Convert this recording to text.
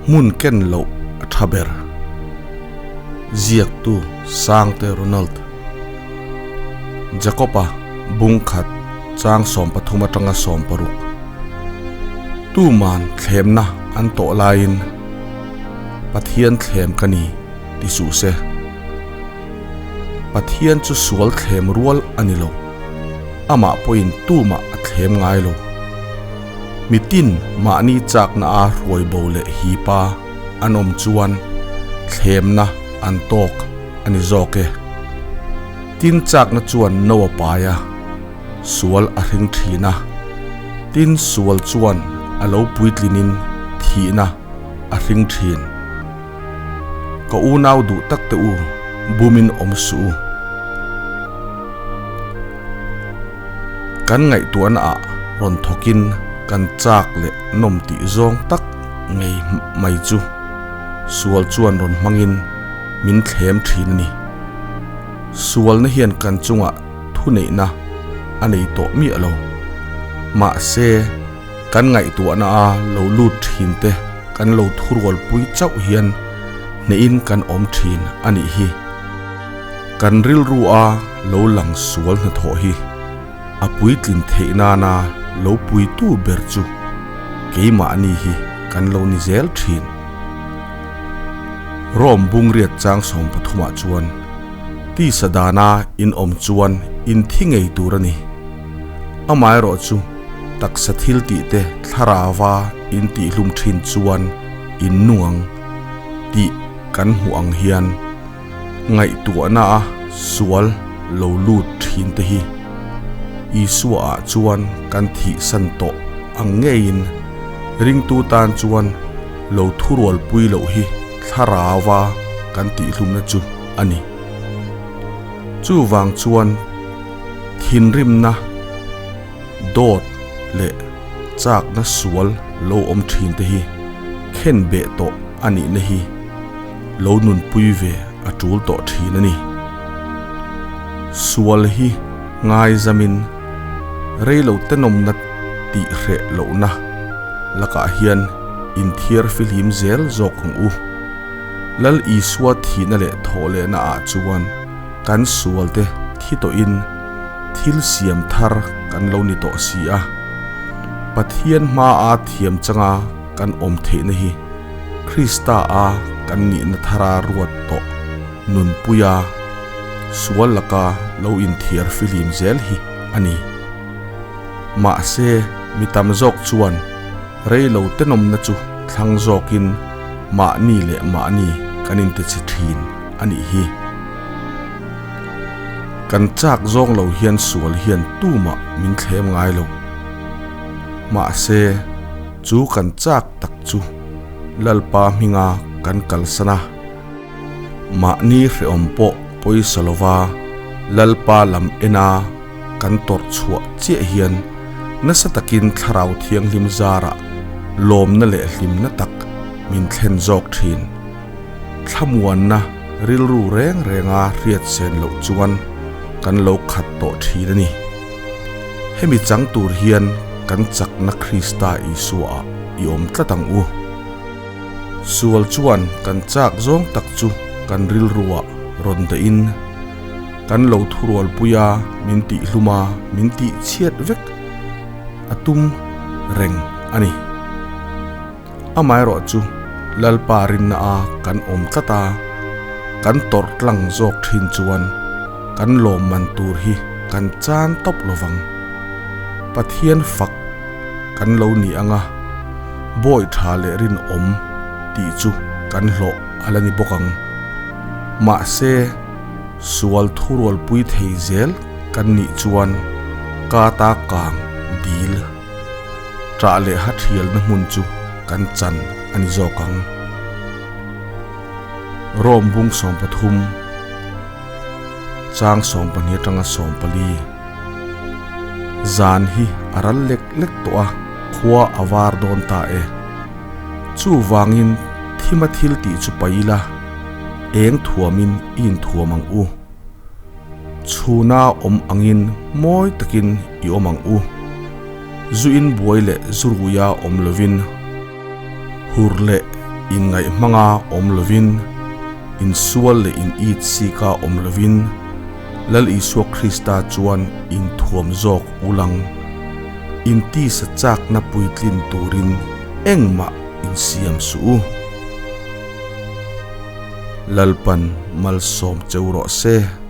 Hmun ken loh a tha ber. Ziaktu Sangte Ronald. Jakob-a bung khat chang 13 atanga 60. Tuman thlemna an tawh laiin Pathian thlem ka ni ti suh se. Pathian chu sual thlem rual a ni lo. Amah pawhin tumah a thlem ngai lo. Mitin mahni chakna a hruai bo leh hipa an awm chuan thlemna an tawk a ni zawk e. Tin chakna chuan no a pai a, sual a hring thin a. Tin sual chuan a lo puitlinin thihna a hring thin. Ka unau duh tak te u, bumin awm suh u. Kan ngaihtuahna ah rawn thawkin kan chak leh nawm tih zawng tak ngei mai chu sual chuan rawn hmangin min thlem thin a ni. Sualna hian kan chungah thuneihna a nei tawh miah lo. Mahse, kan ngaihtuahna a lo lut thin te kan lo thurualpui chauh hian hnehin kan awm thin a nih hi. Kan rilru a lo lang sual hnathawh hi a puitlin theih nana lo puitu ber chu keimahni hi kan lo ni zel thin. Rome bungriat chang 13 ah chuan tisa dana in awm chuan in thi ngei tur a ni. Amaherawh chu taksa thil tih te thlarauva in tihhlum thin chuan in nung ang tih kan hmuh ang hian ngaihtuahna a sual lo lut thin te hi Isua ah chuan kan thihsan tawh ang ngeiin ringtu tan chuan lo thurualpui loh hi thlarauva kan tihhlumna chu a ni. Chuvang chuan thinrimna, dawt leh chakna sual lo awm thin te hi khen beh tawh a nihna hi lo nunpui ve a tul tawh thin a ni. Sual hi ngaizamin reilo tenawmna tih hreh lohna lakah hian inthiar fihlim zel zawk ang u. Lal Isua thihna leh thawhlehna ah chuan kan sual te thi tawhin thil siam thar kan lo ni tawh si a. Pathian hmaa thiam changa kan awm theihna hi Krista a kan nihna thara ruat tawh nunpuia sual laka lo inthiar fihlim zel hi a ni. Mahse, mi tam zawk chuan reilo tenawmna chu thlang zawkin mahni leh mahni kan intichhe thin a nih hi. Kan chak zawng lo hian sual hian tumah min thlem ngai lo. Mahse, chu kan chak tak chu Lalpa hminga kan kalsan a, mahni hrehawm pawh pawisa lova Lalpa lam ena kan tawrh chhuah chiah hian nasa takin Thlarau Thianghlim zarah lawmna leh hlimna tak min thlen zawk thin. Thlamuanna rilru reng renga hriat sen loh chuan kan lo khat tawh thin a ni. Hemi chang tur hian kan chakna Krista Isua ah i awm tlat ang u. Sual chuan kan chak zawng tak chu kan rilruah rawn dahin kan lo thurualpui a, min tihhlum a, min tihchhiat vek a tum reng a ni. Amaherawhchu Lalpa rinna a kan awm tlat a, kan tawrh tlang zawk thin chuan kan lawmman tur hi kan chan tawp lovang. Pathian fak kan lo ni ang a, bawi tha leh rinawm tih chu kan hlawh a la ni bawk ang. Mahse, sual thurualpui thei zel kan nih chuan ka ta kang dil. Ṭah leh ha ṭhialna hmun chu kan chan a ni zawk ang. Rome bung 13, chang 12 aṭanga 14. Zan hi a ral lek lek tawh a, khua a var dawn ta e. Chuvangin thima thil tih chu paih ila, eng thuamin i inthuam ang u. Chhuna awm angin mawi takin i awm ang u. Zu in buai leh zu ruia awm lovin hur leh Inngaih hmanga awm lovin, insual leh in it sika awm lovin, Lal Isua Krista chuan inthuam zawk ulang, intisa chakna puitlin turin engmah insiam suh u. Lalpan malsawm cheu rawh se.